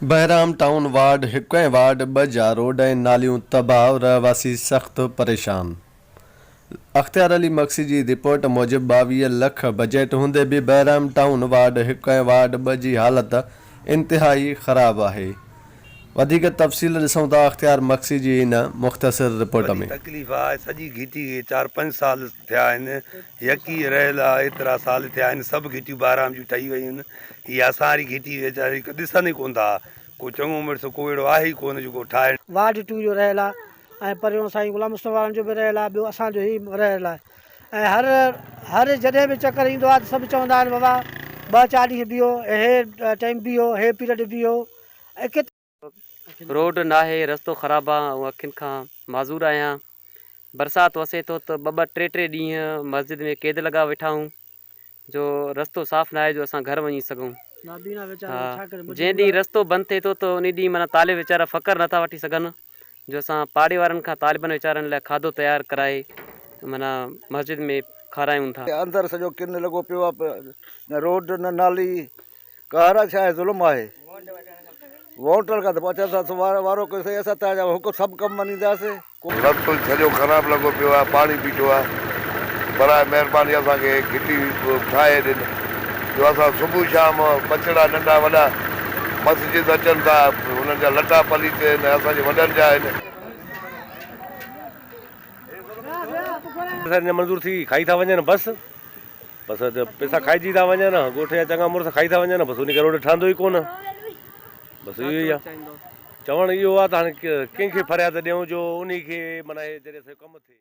Bahram town ward هڪ ۽ ward ٻه جا روڊ ۽ ناليون تباهه، رهواسي سخت پريشان. اختيار علي مگسي جي رپورٽ موجب 22 لک بجيٽ هوندي به بهرام ٽائون وارڊ هڪ ۽ وارڊ ٻه جي حالت انتهائي خراب آهي. وڌيڪ تفصيل ڏسون ٿا اختيار مگسي جي هن مختصر رپورٽ وڏي ۾. تڪليف آهي سڄي گهٽي کي چار پنج سال ٿيا آهن يڪي رهيل آ ايترا سال ٿيا آهن سڀ گهٽيون بهرام جون ٺهي ويون آهن هي اسان واري گهٽي ويچاري ڏسن ئي ڪونه ٿا ڪو چڱو مڙس ڪو اهڙو آهي ئي ڪونه جيڪو ٺاهي. وارڊ ٽو جو رهيل آ ۽ پريون سائين غلام مصطفيٰ وارن جو به رهيل آ ٻيو اسان جو هي رهيل آهي ۽ هر هر جڏهن به چڪر ايندو آ ته سڀ چوندا آهن بابا ٻه چار ڏينهن بيهو هي ٽائيم بيهو هي پيرڊ بيهو ۽ ڪيترا روڊ ناهي رستو خراب آ آئون اکين کان معذور آهيان برسات وسي ٿو ته ٻه ٻه ٽي ٽي ڏينهن مسجد ۾ قيد لڳا ويٺا آهيون جو رستو صاف ناهي جو اسان گهر وڃي سگهون ها جنهن ڏينهن رستو بند ٿئي ٿو ته انهي ڏينهن معنيٰ طالب ويچارا فقر نٿا وٺي سگهن جو اسان پاڙي وارن کان طالبن ويچارن لاء کاڌو تيار ڪرائي معنيٰ مسجد ۾ کارايون ٿا. اندر سڄو ڪن لڳو پيو آ نه روڊ نه نالي قهر آ ڇا آهي ظلم آهي ووٽر کان ته پڇن ٿا سو وارو ڪيو سائين اسان توهان جا حڪم سڀ ڪم مڃينداسين. رستو سڄو خراب لڳو پيو آهي پاڻي بيٺو آهي براء مهرباني اسان کي گهٽي ٺاهي ڏين جو اسان صبح شام ٻچڙا ننڍا وڏا مسجد اچن ٿا انهن جا لٽا پليت آهن اسان جي وڏن جا آهن. پئسا منظور ٿي کائي ٿا وڃن بس. بس پئسا کائجي ٿا وڃن ڳوٺ جا چڱا مڙس کائي ٿا وڃن بس ان کي روڊ ٺهندو ئي ڪونه بس اهو ئي آهي چوڻ اهو آهي ته هاڻي ڪنهن کي فرياد ڏيون جو انهي کي معنيٰ هي جڏهن اسان جو ڪم ٿئي.